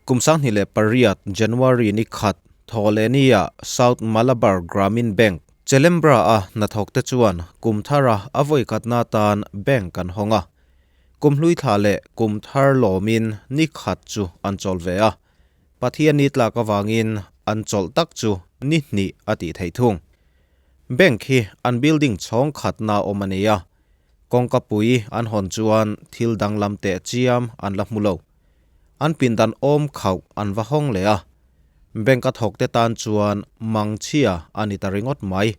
Kum 2008 January ni khat Thawhlehnia South Malabar Gramin Bank, Chelembra-a hnathawkte chuan kum thara a vawikhatna atan bank an hawng a. Kum hlui thla leh kum thar lawmin ni khat chu an chawl ve a. Pathian ni tlak avangin an chawlh tak chu ni hnih a tih theih thung. Bank hi an building chhawng khatna awm a ni a. Kawngka pui an hawn chuan thil danglam teh chiam an la hmu lo. An pindan awm khauh an va hawng leh a, bank a thawkte tan chuan mangchhia a ni ta ringawt mai.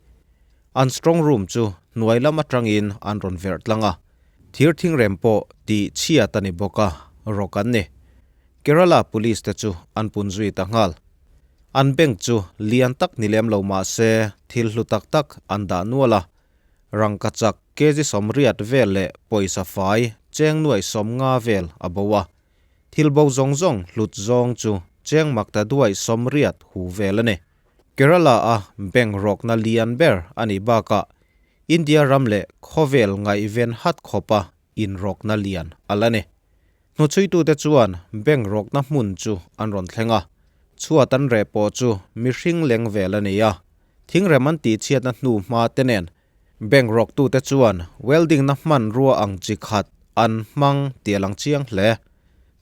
An strong room chu hnuai lam atangin an rawn verh tlang a, thir thingrem pawh tih chhiat a ni bawk a, rawk an ni. Kerala police te chu an pun zui ta nghal. An bank chu lian tak ni lem lo mah se thil hlu tak tak an dah nual a, Rangkachak kg 80 vel leh pawisa fai cheng nuaih 50 vel a bo a. Thil bo zawng zawng hlut zawng chu cheng makta duaih 80 hu vel a ni. Kerala-a bank rawkna lian ber a nih bakah India ram leh khawvel ngaihven hat khawpa inrawkna lian a la ni. Hnuchhuitute chuan bank rawkna hmun chu an rawn thleng a, chhuat an reh pawh chu mihring leng vel a ni a. Thingrem an tihchhiatna hnu hma te nen bank rawktute chuan welding na hmanrua ang chi khat an hmang tih a lang chiang hle.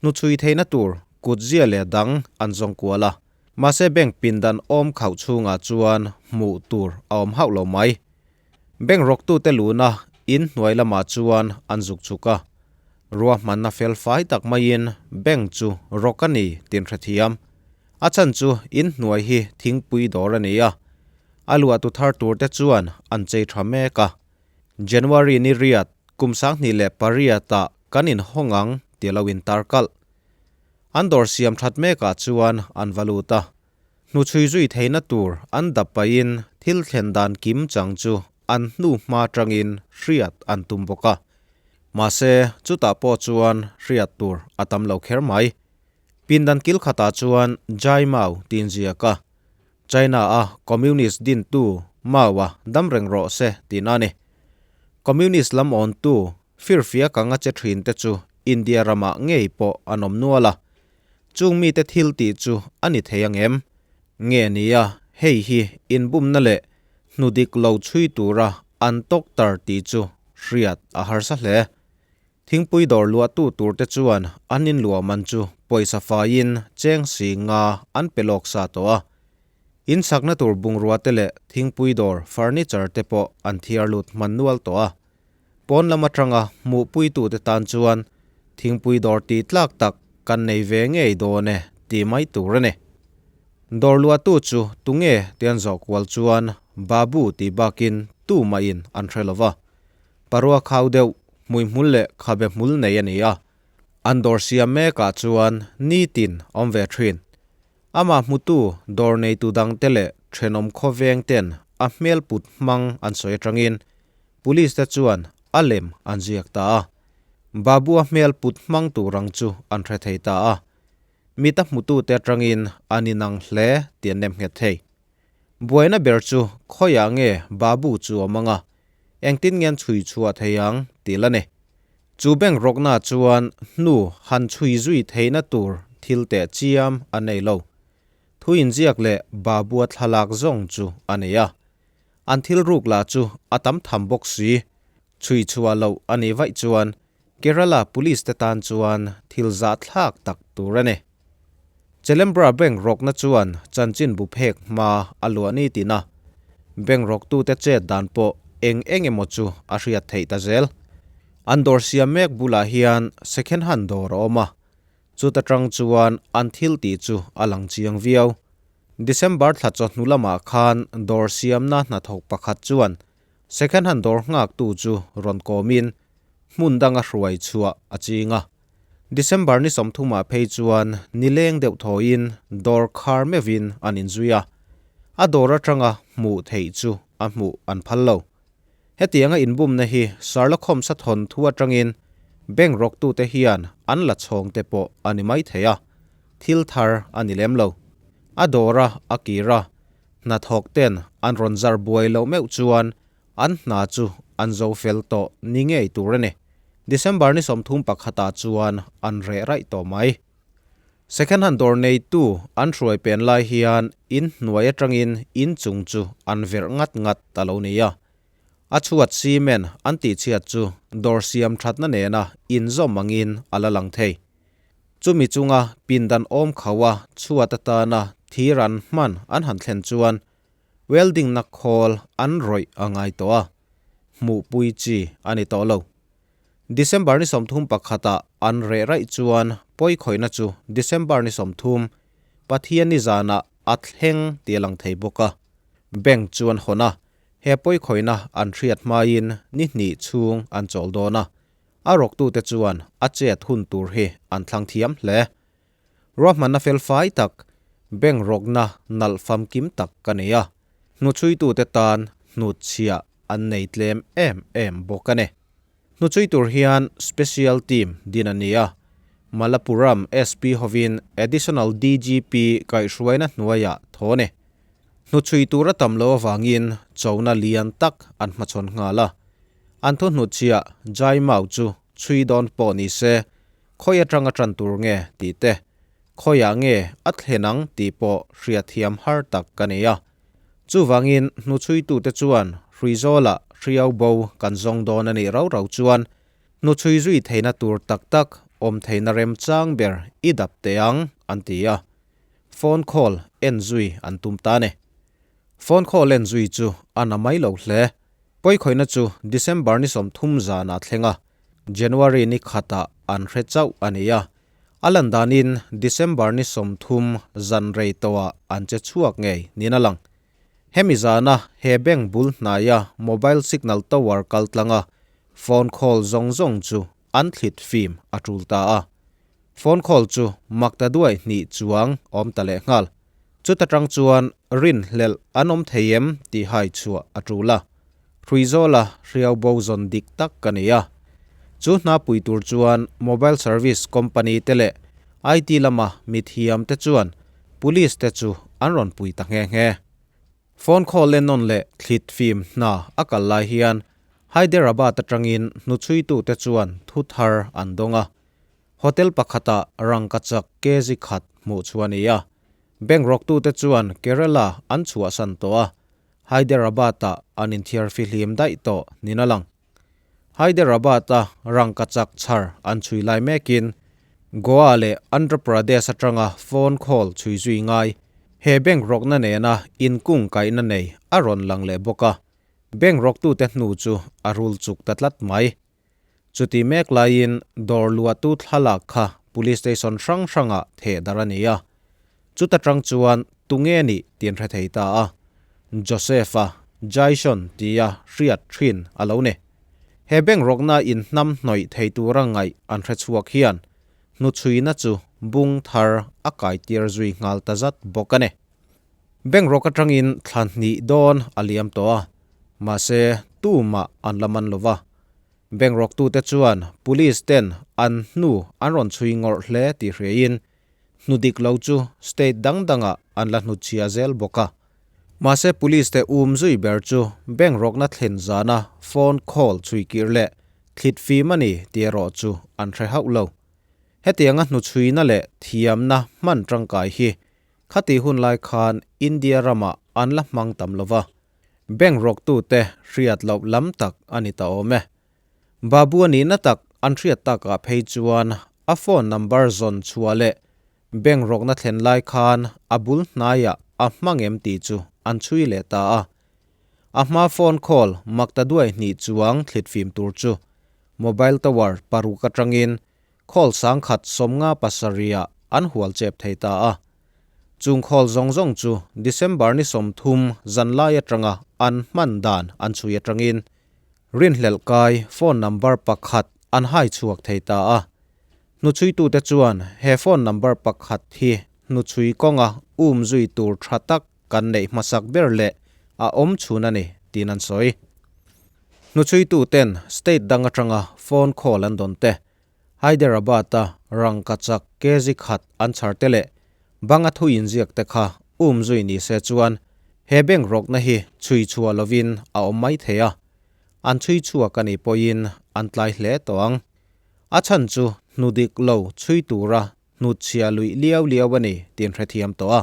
Hnuchhui theihna tur kutzia leh dang an zawng kual a, mahse bank pindan awm khauh chhungah chuan hmuh tur a awm hauh lo mai. Bank rawktute luna in hnuai lamah chuan an zuk chhuk a, ruahmanna fel fai tak maiin bank chu rawk a ni tih an hrethiam. A chhan chu in hnuai hi thingpui dawr a ni a, a luahtu thar tur te chuan an chei tha mek a. January ni riat kum 2008 ah kan inhawng ang tih a lo intar kalh. An dawr siam that mekah chuan an va lut a, hnuchhui zui theihna tur an dap pahin thil thlen dan kim chang chu an hnu hma tangin hriat an tum bawk a. Mahse, chutah pawh chuan hriat tur a tam lo kher mai. Pindan kil khatah chuan Jai Mao tiin ziak a, China-a Communist dintu Mao-a dam reng rawh se tihna a ni. Communist lam awntu firfiak anga che thin te chu India ramah ngei pawh an awm nual a, chung mite thil tih chu a ni thei ang em? Nge nia, hei hi inbumna leh hnudik lo chhui tura an tawktar tih chu hriat a harsa hle. Thingpui dawr luahtu turte chuan an inluah man chu pawisa faiin cheng si nga an pe lawk sa tawh a. In sakna tur bungrua te leh thingpui dawr furniture te pawh an thiar lut hman nual tawh a. Pawn lam atanga hmuhpuitute tan chuan thingpui dawr tih tlak tak kan nei ve ngei dawn e tih mai tur a ni. Dawr luahtu chu tunge ti an zawh kual chuan Babu tih bakin tumahin an hre lo va. Parua khau deuh, hmuihmul leh khabe hmul nei a ni a, an dawr siam mekah chuan nitin awm ve thin. Amah hmutu dawr neitu dangte leh thenawm khawveng ten a hmel put hmang an sawi atangin Police te chuan a lem an ziak ta a. Babu a hmel put hmang tur ang chu an hre thei ta a. Mita hmutute atangin an inang hle tih an nem nghet thei. Buaina ber chu khawiah nge Babu chu awm anga, engtin nge an chhui chhuah thei ang tih la ni. Chu bank rawkna chuan hnu han chhui zui theihna tur thil teh chiam a nei lo. Thu inziak leh Babu-a thlalak zawng chu a nei a. An thil ruk lah chu a tam tham bawk si. Chhui chhuah loh a nih vaih chuan Kerala Police te tan chuan thil zahthlak tak tur a ni. Chelembra bank rawkna chuan chanchin bu phek hma a luah ni tina bank rawktute chet dan pawh eng eng emaw chu a hriat theih ta zel. An dawr siam mek bulah hian second hand dawr a awm a, chuta tang chuan an thil tih chu a lang chiang viau. December thla chawhnu lamah khan dawr siamna hnathawk pakhat chuan second hand dawr nghaktu chu rawn kawmin hmun danga hruai chhuah a ching a. December ni 30 ah phei chuan nileng deuh thawiin dawr khar meuhin an inzui a, a dawr atanga hmuh theih chu a hmuh an phal lo. Hetianga inbumna hi Sarlakhawm sathawn thu atangin bank rawktute hian an la chhawng te pawh a ni mai thei a, thil thar a ni lem lo. A dawra a kir a, hnathawk ten an rawn zar buai loh meuh chuan An hna chu an zo fel tawh ni ngei tur a ni. December ni 31 ah chuan an reh raih tawh mai. Second hand dawr neitu an hruai pen lai hian in hnuai atangin in chung chu an verh ngat ngat a lo ni a. A chhuat cement an tihchhiat chu dawr siam thatna nena inzawm angin a la lang thei. Chumi chunga pindan awm kho a chhuat atana thir an hman an han thlen chuan welding na khawl an rawih a ngai tawh a, hmuhpui chi a ni tawh lo. December ni 31 ah an reh raih chuan pawi khawihna chu December ni 30, Pathian ni zanah a thleng tih a lang thei bawk a. Bank chu an hawn a, he pawi khawihna an hriat hmain ni hnih chhung an chawl dawn a, a rawktute chuan a chet hun tur hi an thlang thiam hle. Ruahmanna fel fai tak, bank rawkna nalh famkim tak ka nei a, hnuchhuitute tan hnutchhiah an nei tlem em em bawk a ni. Hnuchhui tur hian Special Team din a ni a, Malappuram SP hovin Additional DGP kaihhruaina hnuaiah thaw a ni. Hnuchhui tur a tam loh avangin chona lian tak an hmachhawn nghal a. An thu hnutchhiah Jai Mau chu chhui dawn pawh ni se, khawi atanga tan tur nge tih te, khawiah nge a thlen ang tih pawh hriatthiam har tak ka nei a. Chuvangin hnuchhuitute chuan Hruizawlah hriau bo kan zawng dawn a nih rau rau chuan hnuchhui zui theihna tur tak tak awm theihna remchang ber i dap teh ang an ti a. Phone call en zui an tum ta ni. Phone call en zui chu a na mai lo hle. Pawikhawihna chu December ni 30 zanah thleng a, January ni khatah an hre chauh a ni a. A lan danin December ni 30 zan rei tawhah an che chhuak ngei niin a lang. Hemi zana he bank bul hnaia mobile signal tower kal tlanga phone call zawng zawng chu an thlit fim a tul ta a. Phone call chu makta duai hnih chuang awm ta leh nghal. Chuta tang chuan rinhlelh an awm thei em tih hai chhuah a tul a. Hruizawla hriau bo zawn dik tak ka nei a. Chu hna pui tur chuan mobile service company te leh IT lama mithiam te chuan police te chu an rawn pui ta nghe nghe. Phone call en nawn leh thlit fim hna a kal lai hian Hyderabad atangin hnuchhuitute chuan thu thar an dawng a. Hotel pakhata rangkachak kg khat hmuh chu a ni a. Bank rawktute chuan Kerala an chhuahsan tawh a, Hyderabad-ah an inthiar fihlim daih tawh niin a lang. Hyderabad-a rangkachak chhar an chhui lai mekin Goa leh Andhra Pradesh atanga phone call chhui zui ngai he bank rawkna nena inkung kaihna nei a rawn lang leh bawk a, bank rawktute hnu chu a rul chuk ta tlat mai. Chuti mek laiin dawr luahtu thlalak kha police station hrang hrangah theh darh a ni a. Chuta tang chuan tunge nih tih an hre thei ta a. Joseph-a Jaison tia hriat thin a lo ni. He bank rawkna in hnam hnawih thei tura ngaih an hre chhuak hian hnuchhuina chu bung thar a kaitir zui nghal ta zat bawk a ni. Bank rawk atangin thla hnih dawn a liam tawh a, mahse tumah an la man lo va. Bank rawktute chuan police ten an hnu an rawn chhui ngawrh hle tih hriain hnu dik lo chu state dang dangah an la hnutchhia zel bawk a. Mahse police te um zui ber chu bank rawkna thlen zana phone call chhui kir leh thlit fim a ni tih erawh chu an hre hauh lo. Hetianga hnuchhuina leh thiamna hman tangkai hi Khati hun lai khan India ramah an la hmang tam lo va, bank rawktute hriat loh lam tak a ni ta awm e. Babu a nihna tak an hriat takah phei chuan a phone number zawn chhuah leh bank rawkna thlen lai khan a bul hnaiah a hmang em tih chu an chhui leh ta a. A hma phone call makta duai hnih chuang thlit fim tur chu mobile tower paruk atangin Khawl sangkhat 57 ah an hual chep thei ta a. Chung khawl zawng zawng chu December ni 30 zanlai atanga an hman dan an chhui atangin rinhlelh kai phone number pakhat an hai chhuak thei ta a. Hnuchhuitute chuan he phone number pakhat hi hnuchhui kawnga um zui tur tha tak kan neih hmasak ber leh a awm chhun a ni tiin an sawi. Hnuchhuituten state dang atanga phone call an dawn te, Hyderabad-a rangkachak kg khat an chhar te leh banga thu inziak te kha um zui ni se chuan he bank rawkna hi chhui chhuah lovin a awm mai thei a, an chhui chhuak a nih pawhin an tlai hle tawh ang. A chhan chu hnu dik lo chhui tura. hnutchhiah luih liau liau a ni tih an hrethiam tawh a.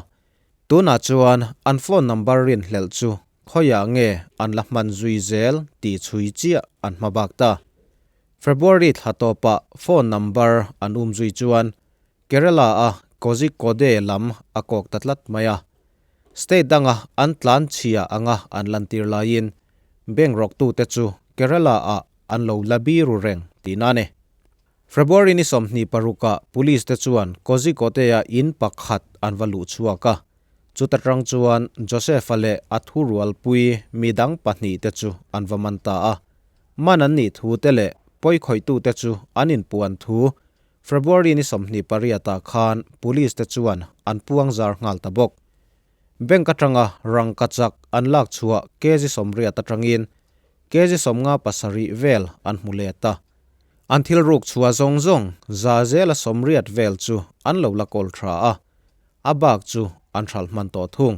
Tunah chuan an phone number rinhlelh chu khawiah nge an la hman zui zel tih chhui chiah an hma bak ta. February thla tawpah phone number an um zui chuan Kerala-a Kozhikode lam a kawk ta tlat mai a. State danga an tlan chhia anga an lantir laiin bank rawktute chu Kerala-ah an lo la biru reng tihna a ni. February ni 26ah police te chuan Kozhikode-a in pakhat an va luh chhuak a, chuta tang chuan Joseph-a leh a thurualpui midang pahnihte chu an va man ta a. Man an nih thu te leh pawikhawih-tute chu an inpuan thu February ni 28ah khan police te chuan an puang zar nghal ta bawk. Bank atanga rangkachak an lak chhuah kg 80 atangin kg 57 vel an hmu let a. An thil ruk chhuah zawng zawng za zela 80 vel chu an lo la kawl tha a, a bak chu an hralh hman tawh thung.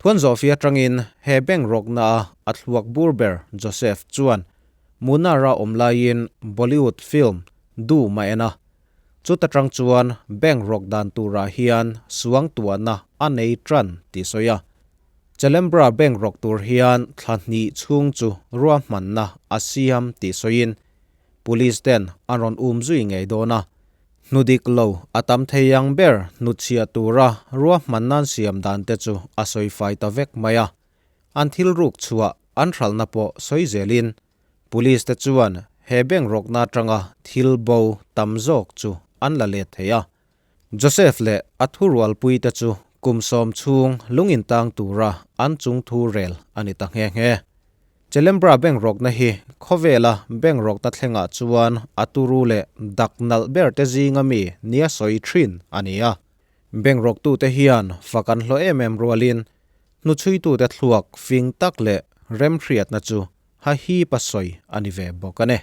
Thuan Zawhfi atangin he bank rawkna a a thluak bur ber Joseph chuan Munnar-a awm laiin Bollywood film Du ma en a, chuta tang chuan bank rawk dan turah hian suang tuahna a nei tan tih sawi a. Chelembra bank rawk tur hian thla hnih chhung chu ruahmanna a siam tih sawiin Police ten an rawn um zui ngei dawn a, hnu dik lo a tam thei ang ber hnutchhiah tura ruahmanna an siam dan te chu a sawi fai ta vek mai a. An thil ruk chhuah an hralhna pawh sawi zelin Police te chuan he bank rawkna atanga thil bo tam zawk chu an la let thei a. Joseph leh a thurualpui te chu kum 10 chhung lung intang tura an chung thu rel a ni ta nghe nghe. Chelembra bank rawkna hi khawvela bank rawkna thlengah chuan a turu leh dak nalh ber te zinga mi nia sawi thin a ni a. Bank rawktute hian fak an hlawh em em rualin hnuchhuitute thluak fing tak leh remhriatna chu ha hip a sawi a ni ve bawk a ni.